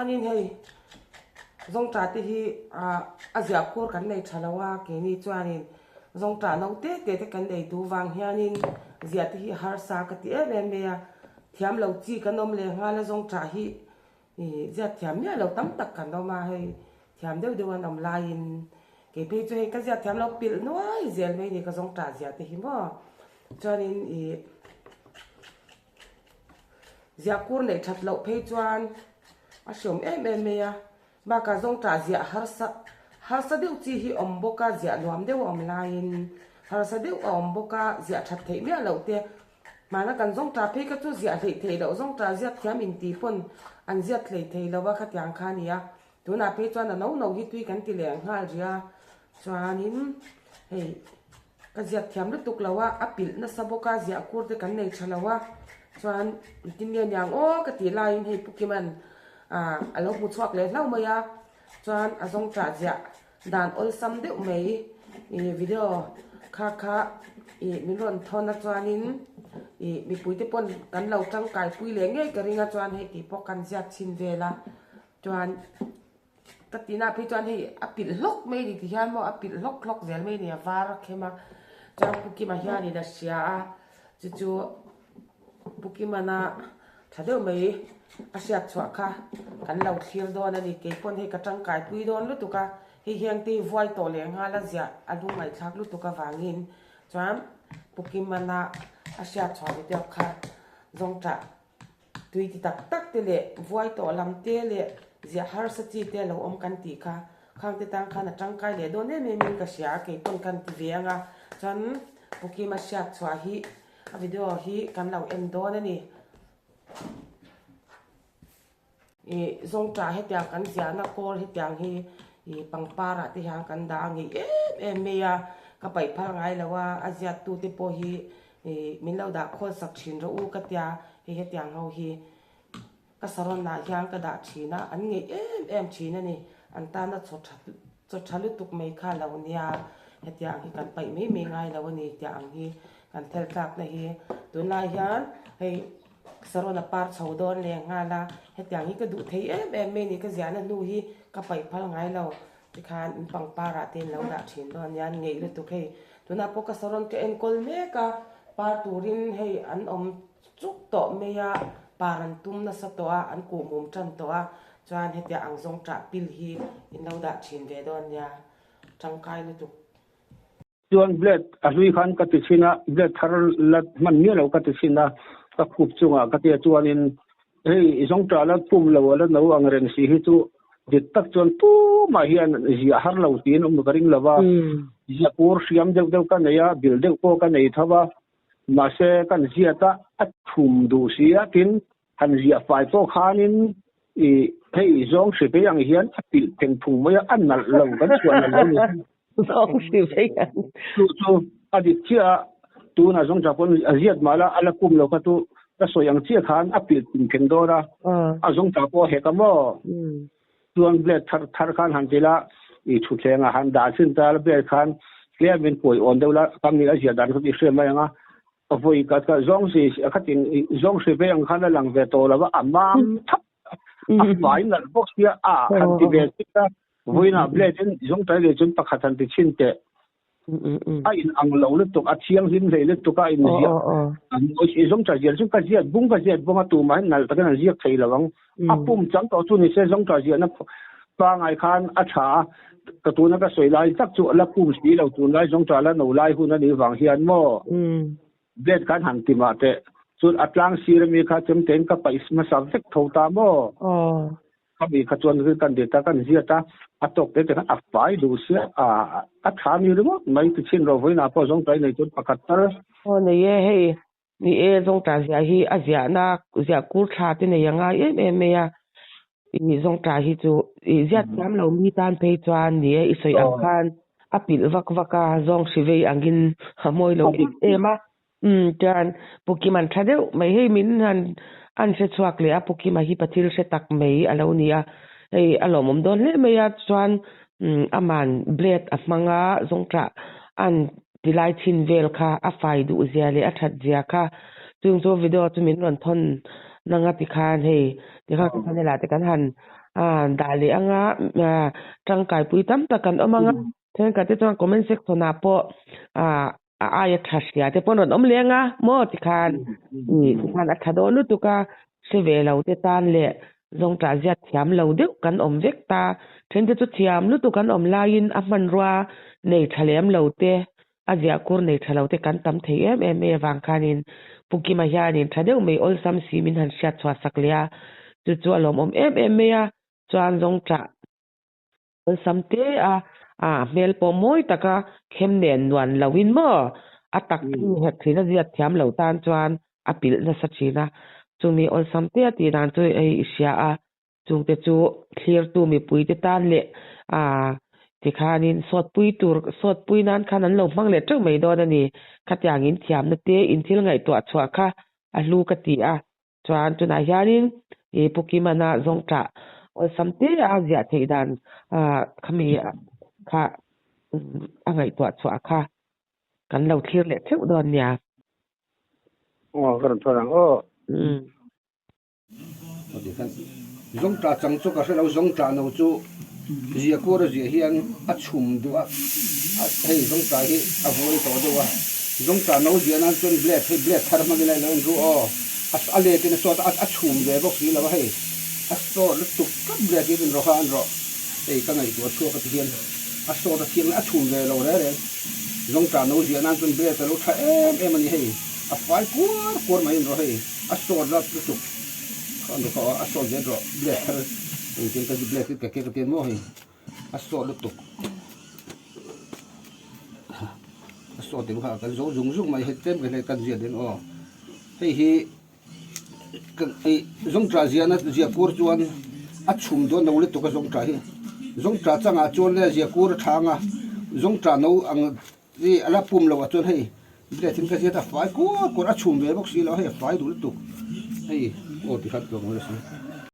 Chuanin hei zawngṭah te hi a ziah kur kan nei ṭha lo a, keini chuanin zawngṭah no te te te kan nei duh vang hianin ziah te hi a harsa ka ti em em mai a, thiam lo chi kan awm leh nghal a zawngṭah hi ziat thiam miah lo tam tak kan awm a, hei thiam deuh deuh an awm laiin kei phei chu hei ka ziat thiam lo pilh nuai zel mai a ni ka zawngṭah ziah te hi maw chuanin ih. Ziah kur neih that loh phei chuan a hreawm em em mai a, bakah zawngṭah ziah harsa harsa deuh chi hi awm bawk a, ziah nuam deuh a awm laiin harsa deuh a awm bawk a, ziah that theih miah loh te hmana kan zawngṭah phei kha chu ziah hleih theih loh zawngṭah ziak thiam inti pawn an ziat hlei thei lo a khatiang kha a ni a, tunah phei chuan a no no hi tui kan ti leh nghal rih a, chuanin hei. Ka ziak thiam lutuk lo a, a pilh nasa bawk a, ziah kur te kan nei tha lo a, chuan engtin nge niang aw ka tih laiin hei Pu Kima'n ah a lo hmu chhuak leh hlauh mai a, chuan a zawng chah ziah dan awlsam deuh mai ih video kha kha ih min rawn thawn a chuanin ih mipui te pawn kan lo tangkai pui leh ngei ka ring a chuan hei tih pawh kan ziak chhin vel a, chuan. Ka tihna phei chuan hei a pilh hlawk mai a ni ti hian maw a pilh hlawk hlawk zel mai a ni a var a khem a chuan Pu Kima hianin a hria a chu chu Pu Kimana tha deuh mai a hriat chhuah kha kan lo thlir dawn a ni kei pawn hei ka tangkai pui dawn lutuk a hei hian te hi vuai tawh leh nghal a ziah a lung ngaihthlak lutuk avangin chuan Pu Kimana a hriat chhuah video kha zawng tah. Tui ti tak tak te leh vuai tawh lam te leh ziah harsa chi te lo awm kan tih kha khang te tang khan a tangkai leh dawn em em in ka hria a kei pawn kan ti ve ang a chuan Pu Kima hriat chhuah hi a video hi kan lo en dawn a ni. Ih zawngṭah hetiang kan ziahna kawl hetiang hi ih pangpar ah te hian kan dah a ngei em em mai a ka paih phal ngai lo a a ziattu te pawh hi ih min lo dah khawl sak thin rawh u ka tia hei hetiang ho hi ka saron ah hian ka dah thin a an ngei em em thin a ni an tana chaw tha chaw tha lutuk mai kha lo nia hetiang hi kan paih mai mai ngai lo a ni tiang ang hi kan thel tlakna hi tunlai hian hei. Saron a par chho dawn leh nghal a, hetiang hi ka duh thei em em mai a ni, ka ziahna hnu hi ka paih phal ngai lo, tikhan in pangpar ah te in lo dah thin dawn nia, an ngeih lutuk hei, tunah pawh ka saron ka enkawl mek a, par turin hei an awm chuk tawh mai a, par an tum nasa tawh a, an kuh mum tan tawh a, chuan hetiang ang zawng tah pil hi in lo dah thin ve dawn nia, tangkai lutuk. Chuan blade a hlui khan ka ti chhin a, blade thar la hman miah lo ka ti chhin a, ka khup chungah ka tia chuanin hei zawngṭah la pum lo a la no ang reng si hi chu dik tak chuan tumah hian ziah har lo tiin awm ka ring lo va, ziah pur hriam deuh deuh ka nei a, bil deuh pawh ka nei tho va, mahse kan ziat a, a thum duh si a tin Han ziah fai pawh khanin i hei zawng hri vei ang hian a pilh theng phung mai a, a nalh lo kan chhuah nalh lo ni. Zawng hri vei ang. Chu chu a dik chiah a, tunah zawng tah pawn a ziat mah la a la kum lo kha chu ka sawi ang chiah khan a pilh thing theng dawn a, a zawng tah pawh a hek a maw? Chuan blade thar thar khan han ti la, i thutthleng ah han dah chin ta la blade khan tlem in kuai awn deuh la, ka mi a ziah dan kha chu i hria mai ang a, Vawi ka ka zawng si khatin zawng hri ve ang khan a lang ve tawh lo a, a mam thap a fai nalh bawk sia a han ti ve chit a, vawiinah blade in zawng tai leh chuan pakhat han ti chhin teh. A in ang lo lutuk, a thianghlim hlei lutuk a in ziah a mawi si, zawng tha ziah chu ka ziat bung ka ziat bawng a tumah hian nalh takin an ziak thei lo ang. A pum chang tawh chu ni se zawng tha ziahna pangai khan a tha a, ka tuna ka sawi lai tak chu la pum si lo tunlai zawng tha la no lai hun a nih vang hian maw blade khan han ti mah teh chuan a tlang sir ami kha chemtein ka paih hmasa vek tho ta maw khami kha chuan kan ti ta kan ziat a a tawk te te khan a fai duh sia a a tha ni ringawt mai ti chhin ro vawiinah pawh zawng tlai nei chuan pakhat tal. Aw nei e hei Ni e, zawngṭah ziah hi a ziahna ziah kur thla te nei a ngai em em mai a, i zawngṭah hi chu i ziat thiam lo mi tan phei chuan ni e, i sawi ang khan a pilh vak vak a, zawng hri vei angin a mawi lo em em a. Umm chuan Pu Kima'n tha deuh mai hei min han an hre chhuak leh a, Pu Kima hi pathil hre tak mai a lo ni a, hei a lawmawm dawn hle mai a, chuan ama'n blade a hmang a, zawngṭah an Tilai chhin vel kha a fai duh zia leh a that zia kha chung chu video chu min rawn thawn nanga tikhan hei tikhan ka channel ah te kan han. dah leh anga tangkaipui tam tak kan awm anga thenkhat te chuan comment section ah pawh a aia tha hria te pawh an rawn awm leh anga maw tikhan tikhan a tha dawn lutuk a hre ve lo te tan leh zawngtah ziat thiam lo deuh kan awm vek ta then te chu thiam lutuk an awm laiin a hmanrua nei tha lem lo te A ziah kur nei tha lo te kan tam thei em em mai avang khanin Pu Kima hianin tha deuh mai awlsam si min han hriat chhuah sak leh a, chu chu a lawmawm em em mai a, chuan zawngṭah awlsam te a, a hmel pawh mawi taka khem nen nuan loin maw a tak thi hek thin a ziat thiam lo tan chuan a pilh nasa thin a, chumi awlsam te a tih dan chu hei i hria a, Chungte chu thlirtu mipuite tan leh tikhanin sawtpui tur sawtpui nan khan an lo hmang leh teuh mai dawn a ni. Khatiang in thiamna te in thil ngaihtuah chhuah kha a hlu ka ti a. Chuan tunah hianin i Pu Kimana zawngṭah awlsam te a ziah theih dan khami kha a ngaihtuah chhuah kha kan lo thlir leh theuh dawn nia. Aw ka rawn thawr ang aw. Zawngṭah chang chu ka hre lo, zawngṭah no chu zia kuar a ziah hian a chhum duh a, hei zawngṭah hi a vuai tawh deuh a, zawngṭah no ziah nan chuan blade hei blade thar hmangin a lo inru aw, a let in a sawt a, a chhum ve bawk si lo a hei, a sawt lutuk tlat blade hi an rawh kha an rawh, hei ka ngaihtuah chhuak a ti hian a sawt a thiang a chhum ve lo reng reng, zawngṭah no ziah nan chuan blade a lo tha em em a ni hei, a fai kuar kuar mai an rawh hei. A sawt rat lutuk kha an rawh a sawt zel rawh blade thar engtin ka blade hi ka ke ka tian maw hei a sawt lutuk a sawt deuh kha kan zo zung zung mai hei tlem ka hlei kan ziah den aw hei hi kan ei zawngṭah ziahna ziah kur chuan a chhum dawn lo lutuk a zawngṭah hi zawngṭah changah chuan le ziah kur a tha ang a zawngṭah no ang Hi a la pum loh ah chuan hei blade in ka ziat a fai kuar kuar a chhum ve bawk si lo hei a fai duh lutuk hei aw ti khan tlawng mai si.